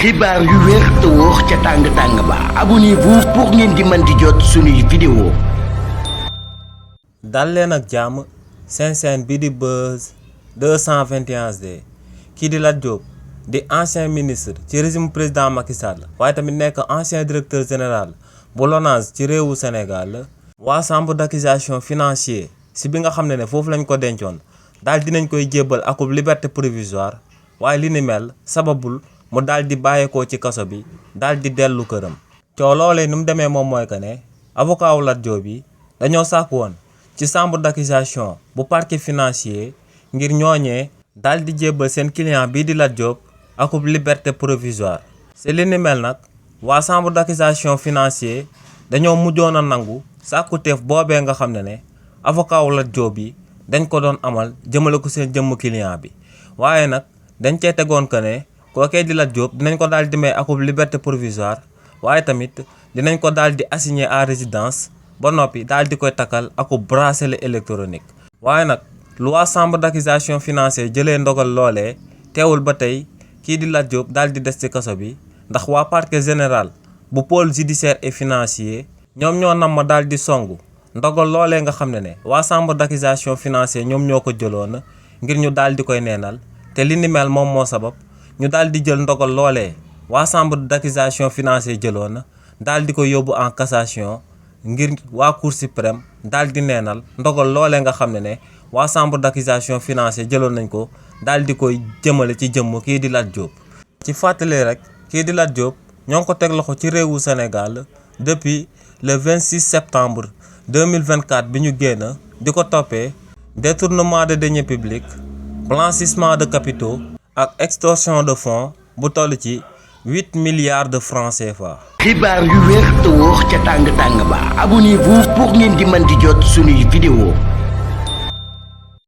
xibaar yu wér te wóor ca tàng ba abonnez-vous pour ngeen di mën di jot suñuy vidéo. dal leen ak jàmm seen chaîne bi di Buzz 221HD kii di Lat Diop di ancien ministre ci régime président Macky Sall waaye tamit nekk ancien directeur général bu LONASE ci réewu Sénégal waa chambre d'accusation financier si bi nga xam ne foofu lañ ko dencoon daal dinañ koy jébbal akub liberté provisoire waaye li ni mel sababul mu daal di bàyyeekoo ci kaso bi daal di dellu këram. coow loolee ni mu demee moom mooy que ne avocat wu Lat Diop yi dañoo sàkk woon ci chambre d'accusation bu parquet financier ngir ñooñee daal di jébbal seen client bii di Lat Diop akub liberté provisoire. si li ni mel nag waa chambre d'accusation financier dañoo mujjoon a nangu sàkkuteef boobee nga xam ne avocat wu Lat Diop yi dañ ko doon amal jëmale ko seen jëmm client bi waaye nag dañ cee tegoon que ne kookee di Lat Diop dinañ ko daal di may akub liberté provisoire waaye tamit dinañ ko daal di assigner à résidence ba noppi daal di koy takkal akub bracelet électronique. waaye nag lu waa chambre d'accusation financière jëlee ndogal loolee teewul ba tey kii di Lat Diop daal di des ci kaso bi ndax waa parquet général bu pôle judiciaire et financier ñoom ñoo nam ma daal di songu ndogal loolee nga xam ne waa chambre d'accusation financière ñoom ñoo ko jëloon ngir ñu daal di koy neenal te li ni mel moom moo sabab ñu daal di jël ndogal loolee waa chambre d'accusation financière jëloon daal di ko yóbbu en cassation ngir waa cour suprême daal di neenal ndogal loolee nga xam ne waa chambre d'accusation financière jëloon nañ ko daal di koy jëmale ci jëmm kii di Lat Diop. ci fàttali rek kii di Lat Diop ñoo ngi ko teg loxo ci réewu Sénégal depuis le 26 septembre 2024 bi ñu génn di ko toppee détournement de deniers publics blanchissement de capitaux ak extorsion de fonds bu toll ci 8 milliards de francs CFA. xibaar yu wér te wóor ca tàng ba abonnez-vous pour ngeen di mën di jot suñuy vidéo.